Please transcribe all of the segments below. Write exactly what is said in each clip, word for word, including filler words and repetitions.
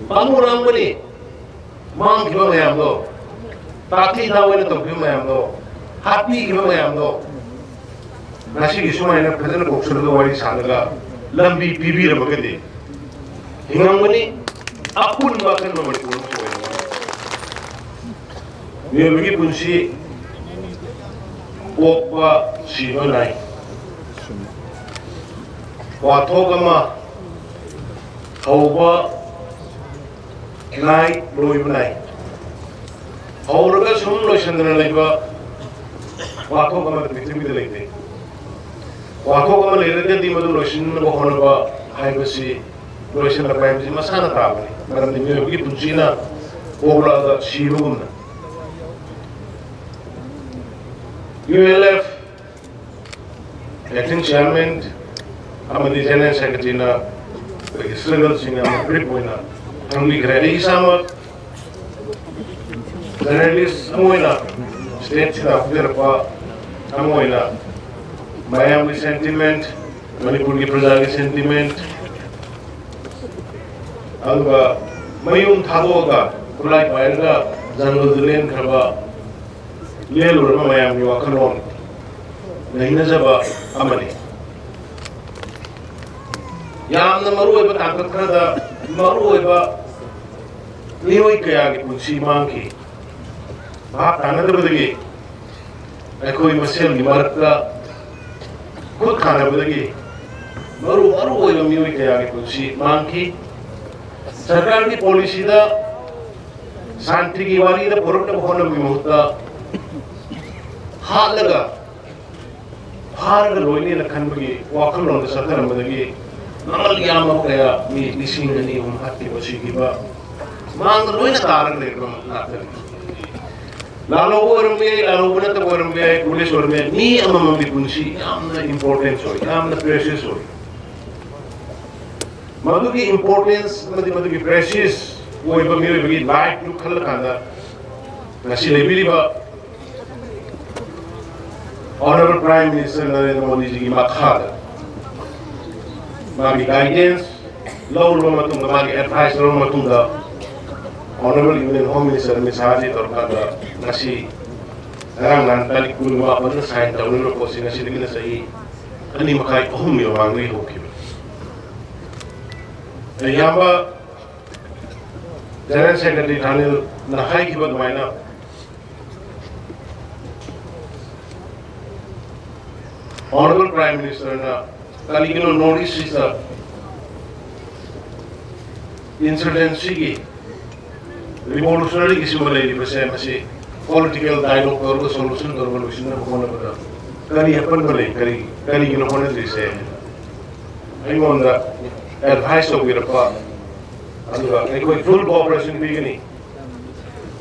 ꯄꯥꯝꯃꯨꯔꯝꯒꯅꯤ꯫ ꯃꯥꯡꯈꯤꯕ ꯃꯌꯥꯝꯗꯣ, ꯇꯥꯊꯤ ꯇꯥꯑꯣꯏꯅ ꯇꯧꯈꯤꯕ ꯃꯌꯥꯝꯗꯣ, ꯍꯥꯠꯄꯤꯈꯤꯕ ꯃꯌꯥꯝꯗꯣ, ꯉꯁꯤꯒꯤ ꯁꯨꯃꯥꯏꯅ ꯐꯖꯅ ꯀꯣꯛꯁꯜꯂꯒ ꯋꯥꯔꯤ ꯁꯥꯜꯂꯒ ꯂꯝꯕꯤ ꯄꯤꯕꯤꯔꯝꯃꯒꯗꯤ ꯍꯤꯡꯉꯝꯒꯅꯤ꯫ ꯑꯄꯨꯟꯕ ꯑꯀꯟꯕ ꯃꯅꯤꯄꯨꯔ ꯑꯃꯁꯨ ꯑꯣꯏꯔꯝꯒꯅꯤ꯫ ꯃꯤꯑꯣꯏꯕꯒꯤ ꯄꯨꯟꯁꯤ ꯄꯣꯛꯄ ꯁꯤꯕ ꯅꯥꯏ꯫ ꯋꯥꯊꯣꯛ ꯑꯃ ꯍꯧꯕ ꯅꯥꯏ, ꯂꯣꯏꯕ ꯅꯥꯏ꯫ ꯍꯧꯔꯒ ꯁꯨꯝ ꯂꯣꯏꯁꯤꯟꯗꯅ ꯂꯩꯕ ꯋꯥꯊꯣꯛ ꯑꯃ ꯄ꯭ꯔꯤꯊꯤꯕꯤꯗ ꯂꯩꯇꯦ꯫ ꯋꯥꯊꯣꯛ ꯑꯃ ꯂꯩꯔꯒꯗꯤ ꯃꯗꯨ ꯂꯣꯏꯁꯤꯟꯅꯕ ꯍꯣꯠꯅꯕ ꯍꯥꯏꯕꯁꯤ, ꯂꯣꯏꯁꯤꯜꯂꯛꯄ ꯍꯥꯏꯕꯁꯤ ꯃꯁꯥꯅ ꯇꯥꯕꯅꯤ꯫ ꯃꯔꯝꯗꯤ ꯃꯤꯑꯣꯏꯕꯒꯤ ꯄꯨꯟꯁꯤꯅ ꯄꯣꯛꯂꯛꯑꯒ ꯁꯤꯕꯒꯨꯝꯅ꯫ U L F acting chairman ꯑꯃꯗꯤ ꯖꯦꯅꯔꯦꯜ ꯁꯦꯀ꯭ꯔꯦꯇꯔꯤꯅ ꯑꯩꯈꯣꯏꯒꯤ ꯁ꯭ꯂꯣꯒꯟꯁꯤꯡ ꯌꯥꯝꯅ ꯕ꯭ꯔꯤꯐ ꯑꯣꯏꯅ ꯊꯝꯕꯤꯈ꯭ꯔꯦ꯫ ꯑꯩ ꯏꯁꯥꯃꯛ ꯖꯔꯅꯦꯂꯤꯁ ꯑꯃ ꯑꯣꯏꯅ, ꯁ꯭ꯇꯦꯠꯁꯤꯗ ꯍꯧꯖꯔꯛꯄ ꯑꯃ ꯑꯣꯏꯅ, ꯃꯌꯥꯝꯒꯤ ꯁꯦꯟꯇꯤꯃꯦꯟ, ꯃꯅꯤꯄꯨꯔꯒꯤ ꯄ꯭ꯔꯖꯥꯒꯤ ꯁꯦꯟꯇꯤꯃꯦꯟ, ꯑꯗꯨꯒ ꯃꯌꯨꯝ ꯊꯥꯗꯣꯛꯑꯒ ꯈꯨꯠꯂꯥꯏ ꯄꯥꯏꯔꯒ ꯖꯪꯒꯜꯗ ꯂꯦꯟꯈ꯭ꯔꯕ ꯂꯦꯜꯂꯨꯔꯕ ꯃꯌꯥꯝꯒꯤ ꯋꯥꯈꯜꯂꯣꯟ ꯅꯩꯅꯖꯕ ꯑꯃꯅꯤ꯫ ꯌꯥꯝꯅ ꯃꯔꯨꯑꯣꯏꯕ ꯇꯥꯡꯀꯛ ꯈꯔꯗ ꯃꯔꯨꯑꯣꯏꯕ ꯃꯤꯑꯣꯏ ꯀꯌꯥꯒꯤ ꯄꯨꯟꯁꯤ ꯃꯥꯡꯈꯤ꯫ ꯚꯥꯞ ꯇꯥꯅꯗꯕꯗꯒꯤ, ꯑꯩꯈꯣꯏ ꯃꯁꯦꯜꯒꯤ ꯃꯔꯛꯇ ꯈꯨꯠ ꯊꯥꯅꯕꯗꯒꯤ ꯃꯔꯨ ꯃꯔꯨ ꯑꯣꯏꯕ ꯃꯤꯑꯣꯏ ꯀꯌꯥꯒꯤ ꯄꯨꯟꯁꯤ ꯃꯥꯡꯈꯤ꯫ ꯁꯔꯀꯥꯔꯒꯤ ꯄꯣꯂꯤꯁꯤꯗ ꯁꯥꯟꯇꯤꯒꯤ ꯋꯥꯔꯤꯗ ꯄꯨꯔꯛꯅꯕ ꯍꯣꯠꯅꯕꯒꯤ ꯃꯍꯨꯠꯇ ꯍꯥꯠꯂꯒ ꯐꯥꯔꯒ ꯂꯣꯏꯅꯦꯅ ꯈꯟꯕꯒꯤ ꯋꯥꯈꯜꯂꯣꯟꯗ ꯆꯠꯊꯔꯝꯕꯗꯒꯤ ꯃꯃꯜ ꯌꯥꯝꯕ ꯀꯌꯥ, ꯃꯤ ꯂꯤꯁꯤꯡ ꯑꯅꯤ ꯑꯍꯨꯝ ꯍꯥꯠꯈꯤꯕ, ꯁꯤꯈꯤꯕ, ꯃꯥꯡꯗ ꯂꯣꯏꯅ ꯇꯥꯔꯒ ꯂꯩꯔꯕ ꯉꯥꯛꯇꯅꯤ꯫ ꯂꯥꯜꯍꯧꯕ ꯑꯣꯏꯔꯝꯕ ꯌꯥꯏ, ꯂꯥꯜꯍꯧꯕ ꯅꯠꯇꯕ ꯑꯣꯏꯔꯝꯕ ꯌꯥꯏ, ꯄꯨꯂꯤꯁ ꯑꯣꯏꯔꯝꯕ ꯌꯥꯏ, ꯃꯤ ꯑꯃꯃꯝꯒꯤ ꯄꯨꯟꯁꯤ ꯌꯥꯝꯅ ꯏꯝꯄꯣꯔꯇꯦꯟꯁ ꯑꯣꯏ, ꯌꯥꯝꯅ ꯄ꯭ꯔꯦꯁꯤꯌꯁ ꯑꯣꯏ꯫ ꯃꯗꯨꯒꯤ ꯏꯝꯄꯣꯔꯇꯦꯟꯁ ꯑꯃꯗꯤ ꯃꯗꯨꯒꯤ ꯄ꯭ꯔꯦꯁꯤꯌꯁ ꯑꯣꯏꯕ ꯃꯤꯑꯣꯏꯕꯒꯤ ꯂꯥꯏꯐꯇꯨ ꯈꯜꯂꯀꯥꯟꯗ, ꯉꯁꯤ ꯂꯩꯕꯤꯔꯤꯕ ꯑꯣꯅꯔꯦꯕꯜ ꯄ꯭ꯔꯥꯏꯝ ꯃꯤꯅꯤꯁꯇꯔ ꯅꯔꯦꯟꯗ꯭ꯔ ꯃꯣꯗꯤꯖꯤꯒꯤ ꯃꯈꯥꯗ, ꯃꯥꯒꯤ ꯒꯥꯏꯗꯦꯟꯁ, ꯂꯧꯔꯕ ꯃꯇꯨꯡꯗ, ꯃꯥꯒꯤ ꯑꯦꯗꯚꯥꯏꯁ ꯂꯧꯔꯕ ꯃꯇꯨꯡꯗ, Honourable Union Home Minister Amit ꯁꯥꯍꯖꯤ ꯇꯧꯔꯀꯥꯟꯗ ꯉꯁꯤ, ꯉꯔꯥꯡ ꯅꯍꯥꯟ ꯇꯥꯔꯤꯛ ꯀꯨꯟꯃꯥꯄꯟꯗ ꯁꯥꯏꯟ ꯇꯧꯅꯔꯤꯕ ꯄꯣꯠꯁꯤ ꯉꯁꯤꯗꯒꯤꯅ ꯆꯍꯤ ꯑꯅꯤ ꯃꯈꯥꯏ, ꯑꯍꯨꯝꯒꯤ ꯃꯃꯥꯡꯗꯒꯤ ꯍꯧꯈꯤꯕꯅꯤ꯫ ꯏꯌꯥꯝꯕ ꯖꯦꯅꯔꯦꯜ ꯁꯦꯀ꯭ꯔꯦꯇꯔꯤ ꯊꯥꯅꯤꯜꯅ ꯍꯥꯏꯈꯤꯕ ꯑꯗꯨꯃꯥꯏꯅ, Honourable Prime Ministerꯅ ꯀꯔꯤꯒꯤꯅꯣ North East ꯁꯤꯗ insurgencyꯒꯤ, revolutionaryꯒꯤ ꯁꯤꯒꯨꯝꯕ ꯂꯩꯔꯤꯕꯁꯦ, ꯃꯁꯤ political dialogue ꯇꯧꯔꯒ solution ꯇꯧꯔꯒ ꯂꯣꯏꯁꯤꯟꯅꯕ ꯍꯣꯠꯅꯕꯗ ꯀꯔꯤ ꯑꯄꯟꯕ ꯂꯩ, ꯀꯔꯤ, ꯀꯔꯤꯒꯤꯅꯣ ꯍꯣꯠꯅꯗ꯭ꯔꯤꯁꯦ? ꯑꯩꯉꯣꯟꯗ ꯑꯦꯗꯚꯥꯏꯁ ꯇꯧꯕꯤꯔꯛꯄ, ꯑꯗꯨꯒ ꯑꯩꯈꯣꯏ full cooperation ꯄꯤꯒꯅꯤ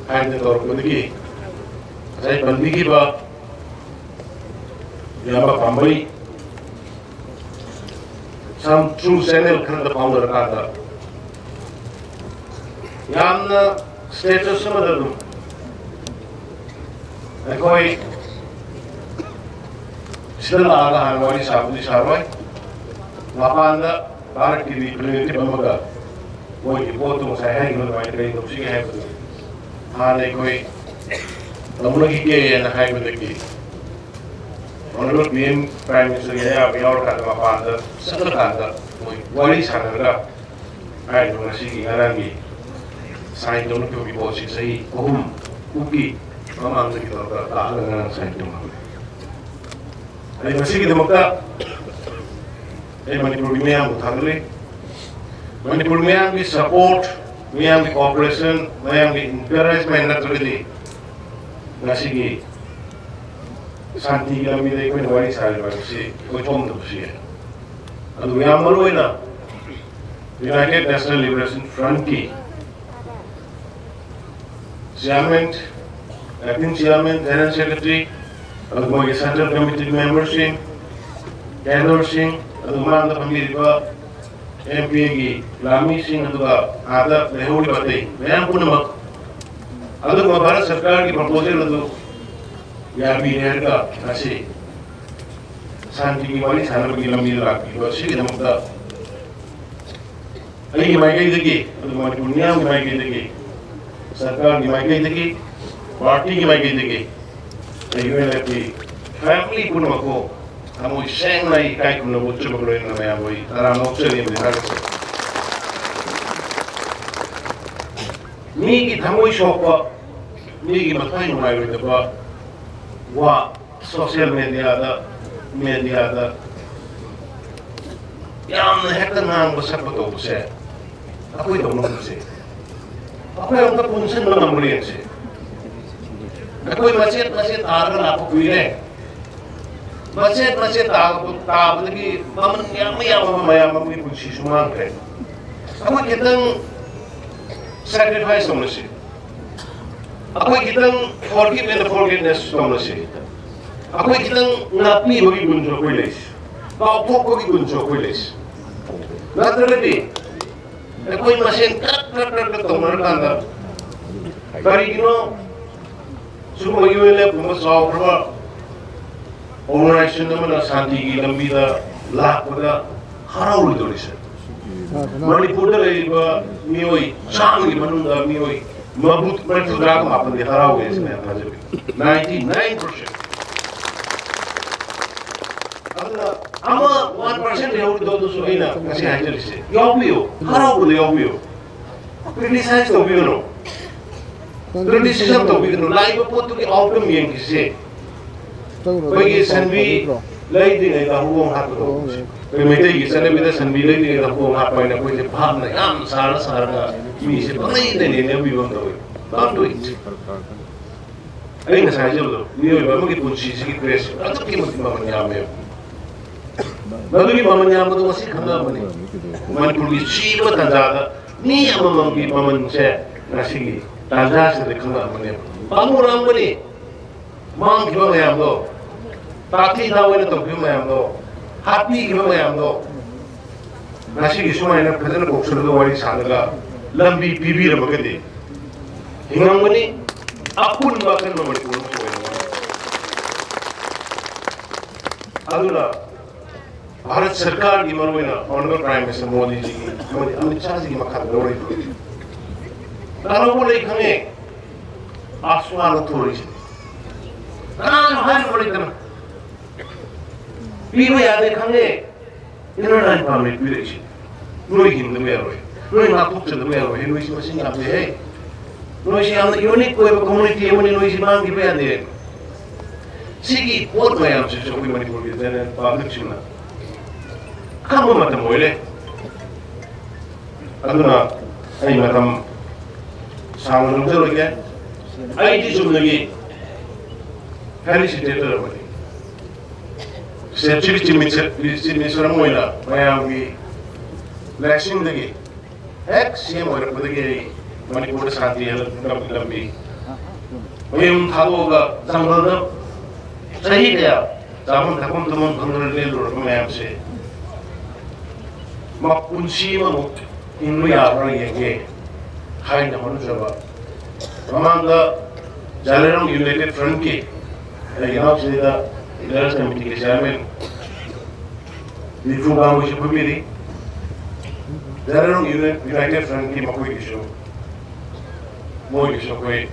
ꯍꯥꯏꯅ ꯇꯧꯔꯛꯄꯗꯒꯤ, ꯉꯁꯥꯏ ꯄꯟꯕꯤꯈꯤꯕ ꯏꯌꯥꯝꯕ ꯄꯥꯝꯕꯩ, some through channel ꯈꯔꯗ ꯐꯥꯎꯅꯔꯀꯥꯟꯗ, ꯌꯥꯝꯅ status ꯑꯃꯗ ꯑꯗꯨꯝ ꯑꯩꯈꯣꯏ ꯁꯤꯗ ꯂꯥꯛꯑꯒ ꯍꯥꯟꯅ ꯋꯥꯔꯤ ꯁꯥꯕꯨꯗꯤ ꯁꯥꯔꯣꯏ, ꯃꯄꯥꯟꯗ ꯚꯥꯔꯠꯀꯤ representative ꯑꯃꯒ ꯃꯣꯏꯒꯤ ꯄꯣꯠꯇꯨ ꯉꯁꯥꯏ ꯍꯥꯏꯈꯤꯕ ꯑꯗꯨꯃꯥꯏꯅ ꯀꯔꯤ ꯇꯧꯁꯤꯒꯦ ꯍꯥꯏꯕꯗꯨ ꯍꯥꯟꯅ ꯑꯩꯈꯣꯏ ꯇꯧꯅꯈꯤꯒꯦꯅ ꯍꯥꯏꯕꯗꯒꯤ, Honourable PM Prime Ministerꯒꯤ ꯑꯌꯥꯕ ꯌꯥꯎꯔꯀꯥꯟꯗ ꯃꯄꯥꯟꯗ ꯆꯠꯂꯀꯥꯟꯗ ꯃꯣꯏ ꯋꯥꯔꯤ ꯁꯥꯟꯅꯔꯒ ꯍꯥꯏꯔꯤꯕ ꯉꯁꯤꯒꯤ ꯉꯔꯥꯡꯒꯤ ꯁꯥꯏꯟ ꯇꯧꯅꯈꯤꯕ ꯔꯤꯄꯣꯔꯠꯁꯤ ꯆꯍꯤ ꯑꯍꯨꯝ ꯃꯨꯛꯀꯤ ꯃꯃꯥꯡꯗꯒꯤ ꯇꯧꯔꯒ ꯂꯥꯛꯑꯒ ꯉꯔꯥꯡ ꯁꯥꯏꯟ ꯇꯧꯅꯕꯅꯤ꯫ ꯑꯩ ꯃꯁꯤꯒꯤꯗꯃꯛꯇ ꯑꯩ ꯃꯅꯤꯄꯨꯔꯒꯤ ꯃꯤꯌꯥꯝꯕꯨ ꯊꯥꯒꯠꯂꯤ꯫ ꯃꯅꯤꯄꯨꯔ ꯃꯤꯌꯥꯝꯒꯤ support, ꯃꯤꯌꯥꯝꯒꯤ cooperation, ꯃꯌꯥꯝꯒꯤ encouragement ꯅꯠꯇ꯭ꯔꯒꯗꯤ ꯉꯁꯤꯒꯤ ꯁꯥꯟꯇꯤꯒꯤ ꯂꯝꯕꯤꯗ ꯑꯩꯈꯣꯏꯅ ꯋꯥꯔꯤ ꯁꯥꯔꯤꯕ ꯍꯥꯏꯕꯁꯤ ꯑꯣꯏꯊꯣꯛꯂꯝꯗꯕꯁꯨ ꯌꯥꯏ꯫ ꯑꯗꯨꯕꯨ ꯌꯥꯝ ꯃꯔꯨ ꯑꯣꯏꯅ United National Liberation Frontꯀꯤ chairman, acting chairman, general secretary, ꯑꯗꯨꯒ ꯃꯣꯏꯒꯤ central committee memberꯁꯤꯡ, cadreꯁꯤꯡ, ꯑꯗꯨꯒ ꯃꯃꯥꯡꯗ ꯐꯝꯕꯤꯔꯤꯕ MPAꯒꯤ ꯂꯥꯃꯤꯁꯤꯡ, ꯑꯗꯨꯒ ꯑꯥꯗ ꯂꯩꯍꯧꯔꯤꯕ ꯑꯇꯩ ꯃꯌꯥꯝ ꯄꯨꯝꯅꯃꯛ, ꯑꯗꯨꯒꯨꯝꯕ ꯚꯥꯔꯠ ꯁꯔꯀꯥꯔꯒꯤ proposal ꯑꯗꯨ ꯌꯥꯕꯤꯔꯦ ꯍꯥꯏꯔꯒ ꯉꯁꯤ ꯁꯥꯟꯇꯤꯒꯤ ꯋꯥꯔꯤ ꯁꯥꯟꯅꯕꯒꯤ ꯂꯝꯕꯤꯗ ꯂꯥꯛꯄꯤꯕ ꯑꯁꯤꯒꯤꯗꯃꯛꯇ ꯑꯩꯒꯤ ꯃꯥꯏꯀꯩꯗꯒꯤ, ꯑꯗꯨꯒ ꯃꯅꯤꯄꯨꯔ ꯃꯤꯌꯥꯝꯒꯤ ꯃꯥꯏꯀꯩꯗꯒꯤ, ꯁꯔꯀꯥꯔꯒꯤ ꯃꯥꯏꯀꯩꯗꯒꯤ, ꯄꯥꯔꯇꯤꯒꯤ ꯃꯥꯏꯀꯩꯗꯒꯤ, ꯑꯩꯒꯤ ꯑꯣꯏꯅ ꯑꯩꯈꯣꯏ ꯐꯦꯃꯤꯂꯤ ꯄꯨꯝꯅꯃꯛꯄꯨ ꯊꯃꯣꯏ ꯁꯦꯡꯅ ꯑꯩ ꯏꯀꯥꯏ ꯈꯨꯝꯅꯕ ꯎꯠꯆꯕꯒ ꯂꯣꯏꯅꯅ ꯃꯌꯥꯝꯕꯨ ꯑꯩ ꯇꯔꯥꯝꯅ ꯑꯣꯛꯆꯔꯤ ꯑꯃꯗꯤ ꯊꯥꯒꯠꯆꯔꯤ꯫ ꯃꯤꯒꯤ ꯊꯃꯣꯏ ꯁꯣꯛꯄ, ꯃꯤꯒꯤ ꯃꯊ꯭ꯋꯥꯏ ꯅꯨꯡꯉꯥꯏꯔꯣꯏꯗꯕ ꯋꯥ ꯁꯣꯁꯤꯌꯦꯜ ꯃꯦꯗꯤꯌꯥꯗ, ꯃꯦꯗꯤꯌꯥꯗ ꯌꯥꯝꯅ ꯍꯦꯛꯇ ꯉꯥꯡꯕ ꯁꯛꯄ ꯇꯧꯕꯁꯦ ꯑꯩꯈꯣꯏ ꯇꯧꯅꯕꯁꯦ ꯑꯩꯈꯣꯏ ꯑꯃꯨꯛꯇ ꯄꯨꯟꯁꯤꯟꯕ ꯉꯝꯕ꯭ꯔꯥ ꯌꯦꯡꯁꯦ꯫ ꯑꯩꯈꯣꯏ ꯃꯆꯦꯠ ꯃꯆꯦꯠ ꯇꯥꯔꯒ ꯂꯥꯛꯄ ꯀꯨꯏꯔꯦ꯫ ꯃꯆꯦꯠ ꯃꯆꯦꯠ ꯇꯥꯕ-, ꯇꯥꯕꯗꯒꯤ ꯃꯃꯜ ꯌꯥꯝꯕ ꯌꯥꯝꯕ ꯃꯌꯥꯝ ꯑꯃꯒꯤ ꯄꯨꯟꯁꯤꯁꯨ ꯃꯥꯡꯈ꯭ꯔꯦ꯫ ꯑꯩꯈꯣꯏ ꯈꯤꯇꯪ ꯁꯦꯀ꯭ꯔꯤꯐꯥꯏꯁ ꯇꯧꯅꯁꯤ꯫ ꯑꯩꯈꯣꯏ ꯈꯤꯇꯪ forgive and forgiveness ꯇꯧꯅꯁꯤ꯫ ꯑꯩꯈꯣꯏ ꯈꯤꯇꯪ ꯉꯥꯛꯄꯤꯕꯒꯤ ꯒꯨꯟꯁꯨ ꯑꯩꯈꯣꯏ ꯂꯩꯁꯤ꯫ ꯀꯥꯎꯊꯣꯛꯄꯒꯤ ꯒꯨꯟꯁꯨ ꯑꯩꯈꯣꯏ ꯂꯩꯁꯤ꯫ ꯅꯠꯇ꯭ꯔꯒꯗꯤ ꯑꯩꯈꯣꯏ ꯃꯁꯦꯟ ꯀ꯭ꯔꯛ ꯀ꯭ꯔꯛ ꯀ꯭ꯔꯛ ꯀ꯭ꯔꯛ ꯇꯧꯅꯔꯀꯥꯟꯗ ꯀꯔꯤꯒꯤꯅꯣ ꯁꯤꯒꯨꯝꯕ ꯌꯨ ꯑꯦꯜ ꯑꯦꯐ ꯀꯨꯝꯕ ꯆꯥꯎꯈ꯭ꯔꯕ ꯑꯣꯔꯒꯅꯥꯏꯖꯦꯁꯟ ꯑꯃꯅ ꯁꯥꯟꯇꯤꯒꯤ ꯂꯝꯕꯤꯗ ꯂꯥꯛꯄꯗ ꯍꯔꯥꯎꯔꯣꯏꯗꯧꯔꯤꯁꯦ? ꯃꯅꯤꯄꯨꯔꯗ ꯂꯩꯔꯤꯕ ꯃꯤꯑꯣꯏ ꯆꯥꯝꯃꯒꯤ ꯃꯅꯨꯡꯗ ꯃꯤꯑꯣꯏ ꯃꯔꯤꯐꯨ-, ꯃꯔꯤꯐꯨꯇꯔꯥꯒ ꯃꯥꯄꯟꯗꯤ ꯍꯔꯥꯎꯋꯦ ꯁꯤꯅ ꯑꯩꯅ ꯊꯥꯖꯕꯤ꯫ Ninety nine percent꯫ ꯑꯗꯨꯅ ꯑꯃ one percent ꯂꯩꯍꯧꯔꯤꯗꯣ ꯑꯗꯨꯁꯨ ꯑꯩꯅ ꯉꯁꯤ ꯍꯥꯏꯖꯔꯤꯁꯦ, ꯌꯥꯎꯕꯤꯌꯨ, ꯍꯔꯥꯎꯕꯗ ꯌꯥꯎꯕꯤꯌꯨ꯫ Criticize ꯇꯧꯕꯤꯒꯅꯨ, criticism ꯇꯧꯕꯤꯒꯅꯨ꯫ ꯂꯥꯛꯏꯕ ꯄꯣꯠꯇꯨꯒꯤ outcome ꯌꯦꯡꯈꯤꯁꯦ꯫ ꯑꯩꯈꯣꯏꯒꯤ ꯁꯟꯕꯤ ꯂꯩꯗ꯭ꯔꯤꯉꯩꯗ ꯍꯧꯗꯣꯡ ꯍꯥꯠꯄꯗꯣ, ꯑꯩꯈꯣꯏ ꯃꯩꯇꯩꯒꯤ ꯆꯠꯅꯕꯤꯗ ꯁꯟꯕꯤ ꯂꯩꯗ꯭ꯔꯤꯉꯩꯗ ꯍꯧꯗꯣꯡ ꯍꯥꯠꯄ ꯍꯥꯏꯅ ꯑꯩꯈꯣꯏꯁꯦ ꯚꯥꯞꯅ ꯌꯥꯝ ꯁꯥꯔ ꯁꯥꯔꯒ ꯃꯤꯁꯦ ꯄꯪꯂꯩꯗ ꯂꯩꯅꯕꯤꯕ ꯑꯃ ꯇꯧꯋꯦ꯫ Don't do it꯫ ꯑꯩ ꯉꯁꯥꯏ ꯍꯥꯏꯖꯕꯗꯣ, ꯃꯤꯑꯣꯏꯕ ꯑꯃꯒꯤ ꯄꯨꯟꯁꯤꯁꯤꯒꯤ price ꯑꯗꯨꯛꯀꯤ ꯃꯇꯤꯛ ꯃꯃꯜ ꯌꯥꯝꯃꯦꯕ꯫ ꯃꯗꯨꯒꯤ ꯃꯃꯜ ꯌꯥꯝꯕꯗꯣ ꯉꯁꯤ ꯈꯪꯉꯛꯑꯕꯅꯤ꯫ ꯃꯅꯤꯄꯨꯔꯒꯤ ꯁꯤꯕ ꯇꯥꯟꯖꯥꯗ ꯃꯤ ꯑꯃꯃꯝꯒꯤ ꯃꯃꯜꯁꯦ ꯉꯁꯤꯒꯤ ꯇꯥꯟꯖꯥꯁꯤꯗ ꯈꯪꯉꯛꯑꯕꯅꯦꯕ꯫ ꯄꯥꯝꯃꯨꯔꯝꯒꯅꯤ꯫ ꯃꯥꯡꯈꯤꯕ ꯃꯌꯥꯝꯗꯣ, ꯇꯥꯊꯤ ꯇꯥꯑꯣꯏꯅ ꯇꯧꯈꯤꯕ ꯃꯌꯥꯝꯗꯣ, ꯍꯥꯠꯄꯤꯈꯤꯕ ꯃꯌꯥꯝꯗꯣ, ꯉꯁꯤꯒꯤ ꯁꯨꯃꯥꯏꯅ ꯐꯖꯅ ꯀꯧꯁꯜꯂꯒ ꯋꯥꯔꯤ ꯁꯥꯔꯒ ꯂꯝꯕꯤ ꯄꯤꯕꯤꯔꯝꯃꯒꯗꯤ ꯍꯤꯡꯉꯝꯒꯅꯤ꯫ ꯑꯄꯨꯟꯕ ꯑꯀꯟꯕ ꯃꯅꯤꯄꯨꯔ ꯑꯃꯁꯨ ꯑꯣꯏꯔꯝꯒꯅꯤ꯫ ꯑꯗꯨꯅ ꯚꯥꯔꯠ ꯁꯔꯀꯥꯔꯒꯤ, ꯃꯔꯨꯑꯣꯏꯅ ꯑꯣꯅꯔꯦꯕꯜ ꯄ꯭ꯔꯥꯏꯝ ꯃꯤꯅꯤꯁꯇꯔ ꯃꯣꯗꯤꯖꯤꯒꯤ ꯑꯃꯗꯤ ꯑꯃꯤꯠ ꯁꯥꯍꯖꯤꯒꯤ ꯃꯈꯥꯗ ꯂꯧꯔꯤꯕ꯫ ꯂꯧꯕ ꯂꯩ ꯈꯪꯉꯦ, ꯑꯥꯁꯋꯥ ꯂꯧꯊꯣꯔꯛꯏꯁꯦ꯫ ꯀꯅꯥꯁꯨ ꯍꯥꯏꯔꯨꯕ ꯂꯩꯇꯅ ꯄꯤꯕ ꯌꯥꯗꯦ ꯈꯪꯉꯦ꯫ ꯏꯟꯅꯔ ꯂꯥꯏꯟ ꯄꯥꯝꯃꯦ ꯄꯤꯔꯛꯏꯁꯦ꯫ ꯅꯣꯏ ꯍꯤꯡꯗꯕ ꯌꯥꯔꯣꯏ, ꯅꯣꯏ ꯉꯥꯛꯊꯣꯛꯆꯗꯕ ꯌꯥꯔꯣꯏ꯫ ꯅꯣꯏꯁꯤ ꯃꯁꯤꯡ ꯌꯥꯝꯗꯦꯍꯦ꯫ ꯅꯣꯏꯁꯤ ꯌꯥꯝꯅ ꯌꯨꯅꯤꯛ ꯑꯣꯏꯕ ꯀꯝꯃꯨꯅꯤꯇꯤ ꯑꯃꯅꯤ, ꯅꯣꯏꯁꯤ ꯃꯥꯡꯈꯤꯕ ꯌꯥꯗꯦ꯫ ꯁꯤꯒꯤ ꯄꯣꯠ ꯃꯌꯥꯝꯁꯤꯁꯨ ꯑꯩꯈꯣꯏ ꯃꯅꯤꯄꯨꯔꯒꯤ ꯖꯦꯅꯔꯦꯜ ꯄꯕ꯭ꯂꯤꯛꯁꯤꯡꯅ ꯈꯪꯕ ꯃꯇꯝ ꯑꯣꯏꯔꯦ꯫ ꯑꯗꯨꯅ ꯑꯩ ꯃꯇꯝ ꯁꯥꯡꯅ ꯂꯧꯖꯔꯣꯏꯒꯦ꯫ ꯑꯩꯗꯤ ꯆꯨꯝꯅꯒꯤ ꯐꯦꯂꯤꯁꯤꯇꯦꯇꯔ ꯑꯃꯅꯤ꯫ ꯁꯦꯟꯆꯨꯔꯤ ꯆꯤꯞ ꯃꯤꯅꯤꯁꯇꯔ, ꯆꯤꯞ ꯃꯤꯅꯤꯁꯇꯔ ꯑꯃ ꯑꯣꯏꯅ ꯃꯌꯥꯝꯒꯤ ꯂꯥꯏꯁꯤꯡꯗꯒꯤ ꯍꯦꯛ ꯁꯤ ꯑꯦꯝ ꯑꯣꯏꯔꯛꯄꯗꯒꯤ ꯑꯩ ꯃꯅꯤꯄꯨꯔꯗ ꯁꯥꯟꯇꯤ ꯍꯦꯟꯅ ꯂꯝꯕꯤ, ꯃꯌꯨꯝ ꯊꯥꯗꯣꯛꯑꯒ ꯖꯪꯒꯜꯗ ꯆꯍꯤ ꯀꯌꯥ ꯆꯥꯐꯝ ꯊꯛꯐꯝ ꯇꯨꯝꯐꯝ ꯈꯪꯗꯅ ꯂꯦꯜꯂꯨꯔꯕ ꯃꯌꯥꯝꯁꯦ ꯃꯄꯨꯟꯁꯤ ꯑꯃꯃꯨꯛ ꯍꯤꯡꯕ ꯌꯥꯕ꯭ꯔꯥ ꯌꯦꯡꯒꯦ ꯍꯥꯏꯅ ꯍꯣꯠꯅꯖꯕ꯫ ꯃꯃꯥꯡꯗ ꯖꯥꯂꯦꯔꯣꯡ ꯌꯨꯅꯥꯏꯇꯦꯗ ꯐ꯭ꯔꯟꯠꯀꯤ ꯑꯩꯒꯤ ꯏꯅꯥꯎꯁꯤꯗ ꯂꯤꯗꯔꯁ ꯀꯃꯤꯇꯤꯒꯤ ꯆꯤꯌꯥꯔꯃꯦꯟ ꯅꯤꯐꯨ ꯃꯉꯥ ꯃꯣꯏꯁꯨ ꯐꯝꯕꯤꯔꯤ꯫ ꯖꯥꯂꯦꯔꯣꯡ ꯌꯨꯅꯥꯏꯇꯦꯗ ꯐ꯭ꯔꯟꯠꯀꯤ ꯃꯈꯣꯏꯒꯤꯁꯨ, ꯃꯣꯏꯒꯤꯁꯨ ꯑꯩꯈꯣꯏ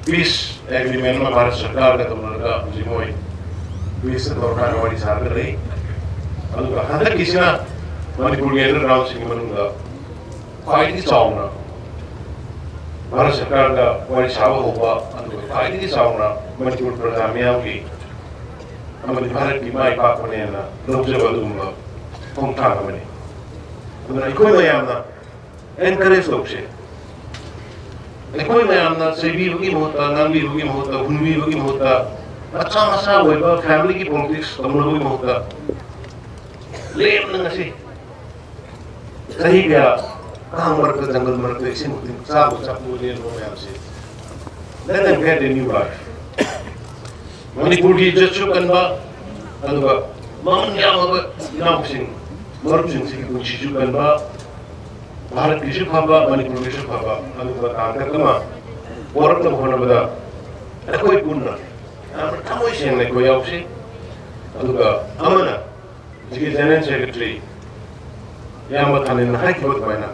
ꯄꯤꯁ ꯑꯦꯒ꯭ꯔꯤꯃꯦꯟ ꯑꯃ ꯚꯥꯔꯠ ꯁꯔꯀꯥꯔꯒ ꯇꯧꯅꯔꯒ ꯍꯧꯖꯤꯛ ꯃꯣꯏ ꯄꯤꯁꯇ ꯇꯧꯔꯀꯥꯟꯗ ꯋꯥꯔꯤ ꯁꯥꯔꯒ ꯂꯩ꯫ ꯑꯗꯨꯒ ꯍꯟꯗꯛꯀꯤꯁꯤꯅ ꯃꯅꯤꯄꯨꯔꯒꯤ ꯑꯟꯗꯔꯒ꯭ꯔꯥꯎꯟꯁꯤꯡꯒꯤ ꯃꯅꯨꯡꯗ ꯈ꯭ꯋꯥꯏꯗꯒꯤ ꯆꯥꯎꯅ ꯚꯥꯔꯠ ꯁꯔꯀꯥꯔꯒ ꯋꯥꯔꯤ ꯁꯥꯕ ꯍꯧꯕ, ꯑꯗꯨꯒ ꯈ꯭ꯋꯥꯏꯗꯒꯤ ꯆꯥꯎꯅ ꯃꯅꯤꯄꯨꯔ ꯄ꯭ꯔꯖꯥ ꯃꯤꯌꯥꯝꯒꯤ ꯑꯃꯗꯤ ꯚꯥꯔꯠꯀꯤ ꯃꯥꯏ ꯄꯥꯛꯄꯅꯦꯅ ꯂꯧꯖꯕ ꯑꯗꯨꯒꯨꯝꯕ ꯈꯣꯡꯊꯥꯡ ꯑꯃꯅꯤ꯫ ꯑꯗꯨꯅ ꯑꯩꯈꯣꯏ ꯃꯌꯥꯝꯅ ꯑꯦꯟꯀꯔꯦꯖ ꯇꯧꯁꯦ꯫ ꯑꯩꯈꯣꯏ ꯃꯌꯥꯝꯅ ꯆꯩꯕꯤꯕꯒꯤ ꯃꯍꯨꯠꯇ, ꯉꯥꯡꯕꯤꯕꯒꯤ ꯃꯍꯨꯠꯇ, ꯍꯨꯟꯕꯤꯕꯒꯤ ꯃꯍꯨꯠꯇ, ꯃꯆꯥ ꯃꯆꯥ ꯑꯣꯏꯕ ꯐꯦꯃꯤꯂꯤꯒꯤ ꯄꯣꯂꯤꯇꯤꯛꯁ ꯇꯧꯅꯕꯒꯤ ꯃꯍꯨꯠꯇ, ꯂꯦꯝꯅ ꯉꯁꯤ ꯆꯍꯤ ꯀꯌꯥ ꯀꯥꯡ ꯃꯔꯛꯇ, ꯖꯪꯒꯜ ꯃꯔꯛꯇ ꯏꯁꯤꯡ ꯈꯨꯗꯤꯡ ꯆꯥꯕ ꯆꯥꯛꯄ ꯂꯦꯟꯕ ꯃꯌꯥꯝꯁꯦ, let them get a new life꯫ ꯃꯅꯤꯄꯨꯔꯒꯤ ꯏꯖꯠꯁꯨ ꯀꯟꯕ, ꯑꯗꯨꯒ ꯃꯃꯜ ꯌꯥꯝꯂꯕ ꯏꯅꯥꯎꯁꯤꯡ, ꯃꯔꯨꯞꯁꯤꯡꯁꯤꯒꯤ ꯄꯨꯟꯁꯤꯁꯨ ꯀꯟꯕ, ꯚꯥꯔꯠꯀꯤꯁꯨ ꯐꯕ, ꯃꯅꯤꯄꯨꯔꯒꯤꯁꯨ ꯐꯕ, ꯑꯗꯨꯒꯨꯝꯕ ꯇꯥꯡꯀꯛ ꯑꯃ ꯄꯣꯔꯛꯅꯕ ꯍꯣꯠꯅꯕꯗ ꯑꯩꯈꯣꯏ ꯄꯨꯟꯅ ꯌꯥꯝꯅ ꯊꯃꯣꯏ ꯁꯦꯡꯅ ꯑꯩꯈꯣꯏ ꯌꯥꯎꯁꯤ꯫ ꯑꯗꯨꯒ ꯑꯃꯅ ꯍꯧꯖꯤꯛꯀꯤ General Secretary ꯏꯌꯥꯝꯕ ꯊꯥꯅꯤꯜꯅ ꯍꯥꯏꯈꯤꯕ ꯑꯗꯨꯃꯥꯏꯅ,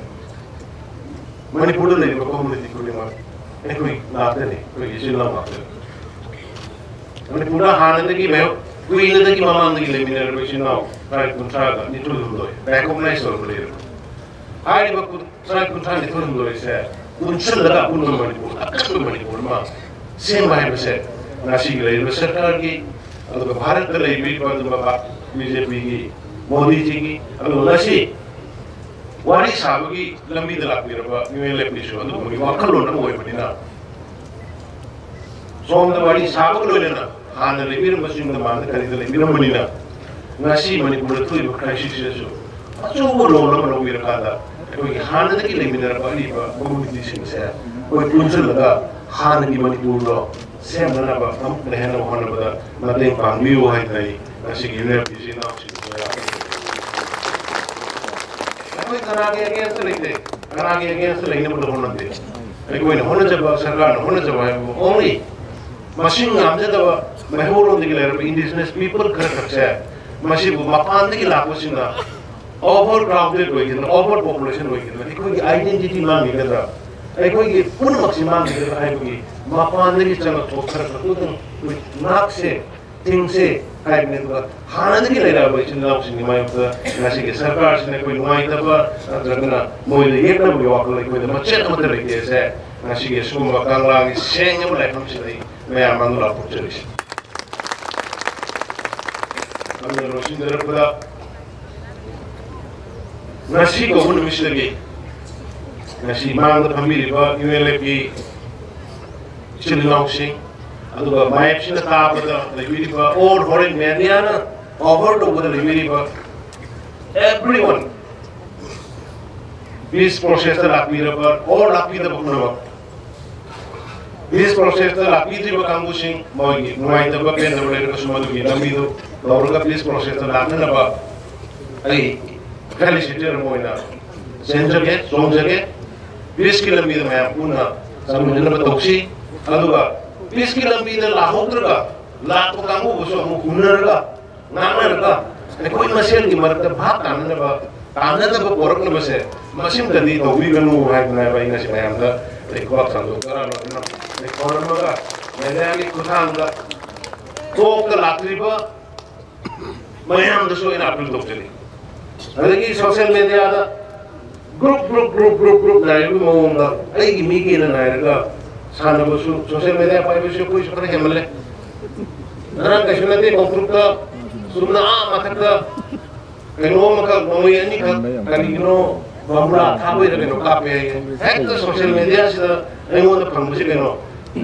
ꯃꯅꯤꯄꯨꯔꯗ ꯂꯩꯔꯤꯕ community ꯈꯨꯗꯤꯡꯃꯛ ꯑꯩꯈꯣꯏ ꯉꯥꯛꯇꯅꯤ, ꯑꯩꯈꯣꯏꯒꯤ ꯏꯆꯤꯜ ꯏꯅꯥꯎ ꯉꯥꯛꯇꯅꯤ꯫ ꯃꯅꯤꯄꯨꯔꯗ ꯍꯥꯟꯅꯗꯒꯤ ꯃꯌꯥꯝ ꯀꯨꯏꯅꯗꯒꯤ ꯃꯃꯥꯡꯗꯒꯤ ꯂꯩꯃꯤꯟꯅꯔꯕ ꯏꯆꯤꯜ ꯏꯅꯥꯎ ꯇꯔꯥ ꯅꯤꯊꯣꯏ ꯍꯨꯝꯗꯣꯏ recognize ꯇꯧꯔꯒ ꯂꯩꯔꯕ꯫ ꯍꯥꯏꯔꯤꯕ ꯀꯨꯟ-, ꯇꯔꯥ ꯀꯨꯟꯊ꯭ꯔꯥ ꯅꯤꯊꯣꯏ ꯍꯨꯝꯗꯣꯏꯁꯦ ꯄꯨꯟꯁꯤꯜꯂꯒ ꯑꯄꯨꯟꯕ ꯃꯅꯤꯄꯨꯔ, ꯑꯀꯟꯕ ꯃꯅꯤꯄꯨꯔ ꯑꯃ ꯁꯦꯝꯕ ꯍꯥꯏꯕꯁꯦ ꯉꯁꯤꯒꯤ ꯂꯩꯔꯤꯕ ꯁꯔꯀꯥꯔꯒꯤ, ꯑꯗꯨꯒ ꯚꯥꯔꯠꯇ ꯂꯩꯕꯤꯔꯤꯕ ꯑꯗꯨꯝꯕ ꯕꯤꯖꯦꯄꯤꯒꯤ, ꯃꯣꯗꯤꯖꯤꯒꯤ, ꯑꯗꯨꯒ ꯉꯁꯤ ꯋꯥꯔꯤ ꯁꯥꯕꯒꯤ ꯂꯝꯕꯤꯗ ꯂꯥꯛꯄꯤꯔꯕ ꯌꯨ ꯑꯦꯟ ꯑꯦꯐ ꯄꯤꯁꯨ ꯑꯗꯨꯒꯨꯝꯕꯒꯤ ꯋꯥꯈꯜꯂꯣꯟ ꯑꯃ ꯑꯣꯏꯕꯅꯤꯅ, ꯁꯣꯝꯗ ꯋꯥꯔꯤ ꯁꯥꯕꯒ ꯂꯣꯏꯅꯅ ꯍꯥꯟꯅ ꯂꯩꯕꯤꯔꯝꯕꯁꯤꯡꯗ ꯃꯥꯟꯅ ꯀꯔꯤꯗ ꯂꯩꯕꯤꯔꯝꯕꯅꯤꯅ, ꯉꯁꯤ ꯃꯅꯤꯄꯨꯔꯗ ꯊꯣꯛꯏꯕ crisis ꯑꯁꯤꯁꯨ ꯑꯆꯧꯕ ꯂꯣꯟ ꯑꯃ ꯂꯧꯕꯤꯔꯀꯥꯟꯗ ꯑꯩꯈꯣꯏꯒꯤ ꯍꯥꯟꯅꯗꯒꯤ ꯂꯩꯃꯤꯟꯅꯔꯛꯄ ꯑꯔꯤꯕ communityꯁꯤꯡꯁꯦ ꯑꯩꯈꯣꯏ ꯄꯨꯟꯁꯤꯜꯂꯒ ꯍꯥꯟꯅꯒꯤ ꯃꯅꯤꯄꯨꯔꯗꯣ ꯁꯦꯝꯅꯅꯕ ꯑꯃꯨꯛꯀ ꯍꯦꯟꯅ ꯍꯣꯠꯅꯕꯗ ꯃꯇꯦꯡ ꯄꯥꯡꯕꯤꯌꯨ ꯍꯥꯏꯗꯅ ꯑꯩ ꯉꯁꯤꯒꯤ ꯌꯨ ꯑꯦꯟ ꯑꯦꯐ ꯄꯤꯁꯤ ꯏꯅꯥꯎꯁꯤꯡꯗ ꯑꯩꯈꯣꯏ ꯀꯅꯥꯒꯤ against ꯂꯩꯇꯦ, ꯀꯅꯥꯒꯤ against ꯂꯩꯅꯕꯗ ꯍꯣꯠꯅꯗꯦ꯫ ꯑꯩꯈꯣꯏꯅ ꯍꯣꯠꯅꯖꯕ, ꯁꯔꯀꯥꯔꯅ ꯍꯣꯠꯅꯖꯕ ꯍꯥꯏꯕꯕꯨ only ꯃꯁꯤꯡ ꯌꯥꯝꯖꯗꯕ ꯃꯩꯍꯧꯔꯣꯟꯗꯒꯤ ꯂꯩꯔꯕ indigenous people ꯈꯔ ꯈꯛꯁꯦ, ꯃꯁꯤꯕꯨ ꯃꯄꯥꯟꯗꯒꯤ ꯂꯥꯛꯄꯁꯤꯡꯅ overcrowded ꯑꯣꯏꯈꯤꯗꯅ, over population ꯑꯣꯏꯈꯤꯗꯅ, ꯑꯩꯈꯣꯏꯒꯤ identity ꯃꯥꯡꯈꯤꯒꯗ꯭ꯔꯥ, ꯑꯩꯈꯣꯏꯒꯤ ꯄꯨꯝꯅꯃꯛꯁꯤ ꯃꯥꯡꯈꯤꯒꯗ꯭ꯔꯥ ꯍꯥꯏꯕꯒꯤ ꯃꯄꯥꯟꯗꯒꯤ ꯆꯪꯂꯛꯄ ꯈꯔ ꯈꯛꯇꯗꯪ ꯑꯩꯈꯣꯏ ꯉꯥꯛꯁꯦ, ꯊꯤꯡꯁꯦ ꯍꯥꯏꯕꯅꯤ꯫ ꯑꯗꯨꯒ ꯍꯥꯟꯅꯗꯒꯤ ꯂꯩꯔꯛꯑꯕ ꯏꯆꯤꯜ ꯏꯅꯥꯎꯁꯤꯡꯒꯤ ꯃꯥꯌꯣꯛꯇ ꯉꯁꯤꯒꯤ ꯁꯔꯀꯥꯔꯁꯤꯅ ꯑꯩꯈꯣꯏ ꯅꯨꯡꯉꯥꯏꯇꯕ ꯅꯠꯇ꯭ꯔꯒꯅ ꯃꯣꯏꯗ ꯌꯦꯠꯅꯕꯒꯤ ꯋꯥꯈꯜ ꯑꯩꯈꯣꯏꯗ ꯃꯆꯦꯠ ꯑꯃꯠꯇ ꯂꯩꯇꯦꯁꯦ ꯉꯁꯤꯒꯤ ꯑꯁꯤꯒꯨꯝꯕ ꯀꯪꯂꯥꯒꯤ ꯁꯦꯡꯂꯕ ꯂꯥꯏꯐꯝꯁꯤꯗ ꯑꯩ ꯃꯌꯥꯝ ꯃꯥꯡꯗ ꯂꯥꯎꯊꯣꯛꯆꯔꯤꯁꯦ꯫ ꯑꯗꯨꯅ ꯂꯣꯏꯁꯤꯟꯖꯔꯛꯄꯗ, ꯉꯁꯤ ꯀꯧꯕ ꯅꯨꯃꯤꯠꯁꯤꯗꯒꯤ ꯉꯁꯤ ꯃꯥꯡꯗ ꯐꯝꯕꯤꯔꯤꯕ ꯌꯨ ꯑꯦꯜ ꯑꯦꯐꯀꯤ ꯏꯆꯤꯜ ꯏꯅꯥꯎꯁꯤꯡ, ꯑꯗꯨꯒ ꯃꯥꯌꯦꯞꯁꯤꯅ ꯇꯥꯕꯗ ꯂꯩꯕꯤꯔꯤꯕ, ꯑꯣꯔ ꯍꯣꯔꯦꯟ ꯃꯦꯗꯤꯌꯥꯅ ꯀꯣꯚꯔ ꯇꯧꯕꯗ ꯂꯩꯕꯤꯔꯤꯕ everyone, peace processꯇ ꯂꯥꯛꯄꯤꯔꯕ ꯑꯣꯔ ꯂꯥꯛꯄꯤꯗꯕ ꯄꯨꯝꯅꯃꯛ, peace processꯇ ꯂꯥꯛꯄꯤꯗ꯭ꯔꯤꯕ ꯀꯥꯡꯕꯨꯁꯤꯡ, ꯃꯣꯏꯒꯤ ꯅꯨꯡꯉꯥꯏꯇꯕ ꯄꯦꯟꯗꯕ ꯂꯩꯔꯒꯁꯨ ꯃꯗꯨꯒꯤ ꯂꯝꯕꯤꯗꯨ ꯂꯧꯔꯒ peace processꯇ ꯂꯥꯛꯅꯅꯕ ꯑꯩ facilitator ꯑꯃ ꯑꯣꯏꯅ ꯆꯦꯟꯖꯒꯦ, ꯆꯣꯡꯖꯒꯦ꯫ Peaceꯀꯤ ꯂꯝꯕꯤꯗ ꯃꯌꯥꯝ ꯄꯨꯟꯅ ꯆꯪꯃꯤꯟꯅꯅꯕ ꯇꯧꯁꯤ꯫ ꯑꯗꯨꯒ peaceꯀꯤ ꯂꯝꯕꯤꯗ ꯂꯥꯛꯍꯧꯗ꯭ꯔꯒ ꯂꯥꯛꯄ ꯀꯥꯡꯕꯨꯕꯨꯁꯨ ꯑꯃꯨꯛ ꯍꯨꯟꯅꯔꯒ, ꯉꯥꯡꯅꯔꯒ, ꯑꯩꯈꯣꯏ ꯃꯁꯦꯜꯒꯤ ꯃꯔꯛꯇ ꯚꯥꯞ ꯇꯥꯅꯅꯕ, ꯇꯥꯅꯗꯕ ꯄꯣꯔꯛꯅꯕꯁꯦ ꯃꯁꯤꯃꯇꯗꯤ ꯇꯧꯕꯤꯒꯅꯨ ꯍꯥꯏꯗꯅ ꯍꯥꯏꯕ ꯑꯩ ꯉꯁꯤ ꯃꯌꯥꯝꯗ ꯑꯩ ꯈꯨꯕꯥꯛ ꯁꯥꯡꯗꯣꯛꯆꯔꯒ ꯑꯩ ꯈꯣꯏꯔꯝꯃꯒ ꯃꯦꯗꯤꯌꯥꯒꯤ ꯈꯨꯠꯊꯥꯡꯗ ꯇꯣꯞꯇ ꯂꯥꯛꯇ꯭ꯔꯤꯕ ꯃꯌꯥꯝꯗꯁꯨ ꯑꯩꯅ ꯑꯄꯤꯜ ꯇꯧꯖꯔꯤ꯫ ꯑꯗꯒꯤ ꯁꯣꯁꯤꯌꯦꯜ ꯃꯦꯗꯤꯌꯥꯗ group group group group group ꯅꯥꯏꯕꯒꯤ ꯃꯑꯣꯡꯗ ꯑꯩꯒꯤ ꯃꯤꯒꯤꯅ ꯅꯥꯏꯔꯒ ꯁꯥꯟꯅꯕꯁꯨ ꯁꯣꯁꯤꯌꯦꯜ ꯃꯦꯗꯤꯌꯥ ꯄꯥꯏꯕꯁꯨ ꯑꯩꯈꯣꯏꯁꯨ ꯈꯔ ꯍꯦꯟꯃꯜꯂꯦ꯫ ꯉꯔꯥꯡ ꯀꯩꯁꯨ ꯅꯠꯇꯦ, ꯀꯧꯇ꯭ꯔꯨꯛꯇ ꯆꯨꯝꯅ ꯑꯥ ꯃꯊꯛꯇ ꯀꯩꯅꯣ ꯑꯃꯈꯛ, ꯅꯣꯡꯃꯩ ꯑꯅꯤꯈꯛ, ꯀꯔꯤꯒꯤꯅꯣ ꯕꯝꯕꯨꯔꯥ ꯊꯥꯕꯩꯔ ꯀꯩꯅꯣ ꯀꯥꯞꯄꯦ ꯍꯥꯏꯌꯦ꯫ ꯍꯦꯛꯇ ꯁꯣꯁꯤꯌꯦꯜ ꯃꯦꯗꯤꯌꯥꯁꯤꯗ ꯑꯩꯉꯣꯟꯗ ꯐꯪꯕꯁꯤ ꯀꯩꯅꯣ,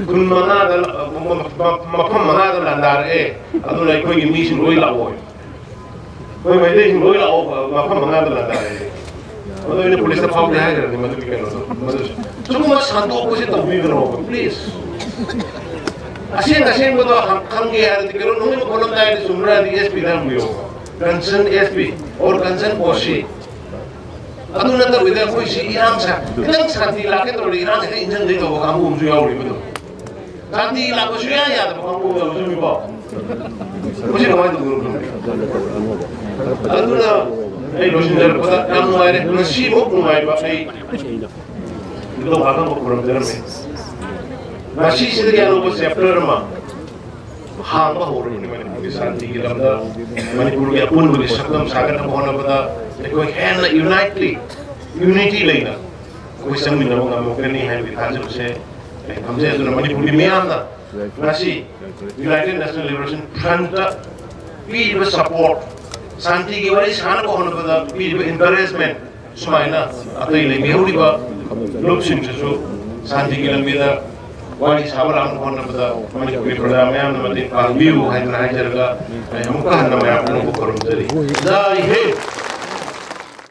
ꯈꯨꯟ ꯃꯉꯥꯗ, ꯃꯐꯝ ꯃꯉꯥꯗ ꯂꯥꯟꯗꯥꯔꯛꯑꯦ, ꯑꯗꯨꯅ ꯑꯩꯈꯣꯏꯒꯤ ꯃꯤꯁꯤꯡ ꯂꯣꯏ ꯂꯥꯛꯑꯣ꯫ ꯑꯩꯈꯣꯏ ꯃꯩꯇꯩꯁꯤꯡ ꯂꯣꯏ ꯂꯥꯛꯑꯣ, ꯃꯐꯝ ꯃꯉꯥꯗ ꯂꯥꯟꯗꯥꯔꯛꯑꯦ꯫ ꯑꯗꯣ ꯑꯩꯅ ꯄꯨꯂꯤꯁꯇ ꯐꯥꯎꯒꯦ ꯍꯥꯏꯈ꯭ꯔꯕꯅꯤ ꯃꯗꯨꯒꯤ ꯀꯩꯅꯣꯗꯣ, ꯃꯗꯨꯁꯨ꯫ ꯁꯤꯒꯨꯝꯕ ꯁꯟꯗꯣꯛꯄꯁꯦ ꯇꯧꯕꯤꯒꯅꯣꯕ, ꯄ꯭ꯂꯤꯖ꯫ ꯑꯁꯦꯡ ꯑꯁꯦꯡꯕꯗꯣ ꯍꯪ-, ꯈꯪꯒꯦ ꯍꯥꯏꯔꯗꯤ ꯀꯩꯅꯣ, ꯅꯣꯡꯃꯩ ꯃꯈꯣꯟ ꯑꯃ ꯇꯥꯏꯔꯗꯤ ꯆꯨꯝꯕ꯭ꯔꯥ ꯍꯥꯏꯔꯗꯤ ꯑꯦꯁ ꯄꯤꯗ ꯍꯪꯕꯤꯌꯣ꯫ Concerned S P or concerned O C꯫ ꯑꯗꯨ ꯅꯠꯇꯕꯤꯗ ꯑꯩꯈꯣꯏ ꯁꯤ ꯏꯔꯥꯡ ꯁꯥ-, ꯈꯤꯇꯪ ꯁꯥꯟꯇꯤ ꯂꯥꯛꯀꯦ ꯇꯧꯔꯗꯤ ꯏꯔꯥꯡ ꯍꯦꯛꯇ ꯏꯟꯖꯟꯗꯩ ꯇꯧꯕ ꯀꯥꯡꯕꯨ ꯑꯃꯁꯨ ꯌꯥꯎꯔꯤꯕꯗꯣ꯫ ꯁꯥꯟꯇꯤ ꯂꯥꯛꯄ ꯁꯨꯡꯌꯥ ꯌꯥꯗꯕ ꯀꯥꯡꯕꯨ ꯑꯃ ꯌꯥꯎꯔꯤꯕꯀꯣ꯫ ꯃꯁꯤ ꯀꯃꯥꯏꯅ ꯇꯧꯗꯣꯏꯅꯣ ꯈꯪꯗꯦ꯫ ꯑꯗꯨꯅ ꯑꯩ ꯂꯣꯏꯁꯤꯟꯖꯔꯛꯄꯗ ꯌꯥꯝ ꯅꯨꯡꯉꯥꯏꯔꯦ꯫ ꯉꯁꯤꯃꯨꯛ ꯅꯨꯡꯉꯥꯏꯕ ꯑꯩ ꯏꯕꯨꯙꯧ ꯄꯥꯈꯪꯕ ꯈꯨꯔꯨꯝꯖꯔꯝꯃꯤ꯫ ꯉꯁꯤꯁꯤꯗꯒꯤ ꯑꯅꯧꯕ chapter ꯑꯃ ꯍꯥꯡꯕ ꯍꯧꯔꯕꯅꯤ ꯃꯅꯤꯄꯨꯔꯒꯤ ꯁꯥꯟꯇꯤꯒꯤ ꯂꯝꯗ꯫ ꯃꯅꯤꯄꯨꯔꯒꯤ ꯑꯄꯨꯟꯕꯒꯤ ꯁꯛꯇꯝ ꯁꯥꯒꯠꯅꯕ ꯍꯣꯠꯅꯕꯗ ꯑꯩꯈꯣꯏ ꯍꯦꯟꯅ unitely, unity ꯂꯩꯅ ꯑꯩꯈꯣꯏ ꯆꯪꯃꯤꯟꯅꯕ ꯉꯝꯃꯛꯀꯅꯤ ꯍꯥꯏꯕꯒꯤ ꯊꯥꯖꯕꯁꯦ ꯑꯩ ꯊꯝꯖꯩ꯫ ꯑꯗꯨꯅ ꯃꯅꯤꯄꯨꯔꯒꯤ ꯃꯤꯌꯥꯝꯅ ꯉꯁꯤ United National Liberation Front ꯄꯤꯔꯤꯕ support, ꯁꯥꯟꯇꯤꯒꯤ ꯋꯥꯔꯤ ꯁꯥꯅꯕ ꯍꯣꯠꯅꯕꯗ ꯄꯤꯔꯤꯕ encouragement, ꯁꯨꯃꯥꯏꯅ ꯑꯇꯩ ꯂꯩꯕꯤꯍꯧꯔꯤꯕ ꯂꯨꯞꯁꯤꯡꯁꯤꯁꯨ ꯁꯥꯟꯇꯤꯒꯤ ꯂꯝꯕꯤꯗ ꯋꯥꯔꯤ ꯁꯥꯕ ꯂꯥꯡꯕ ꯍꯣꯠꯅꯕꯗ ꯃꯅꯤꯄꯨꯔꯒꯤ ꯄ꯭ꯔꯖꯥ ꯃꯌꯥꯝꯅ ꯃꯇꯦꯡ ꯄꯥꯡꯕꯤꯌꯨ ꯍꯥꯏꯗꯅ ꯍꯥꯏꯖꯔꯒ ꯑꯩ ꯑꯃꯨꯛꯀ ꯍꯟꯅ ꯃꯌꯥꯝ ꯄꯨꯝꯅꯃꯛꯄꯨ ꯈꯨꯔꯨꯝꯖꯔꯤ꯫ ꯖꯥꯏ ꯍꯤꯟꯗ꯫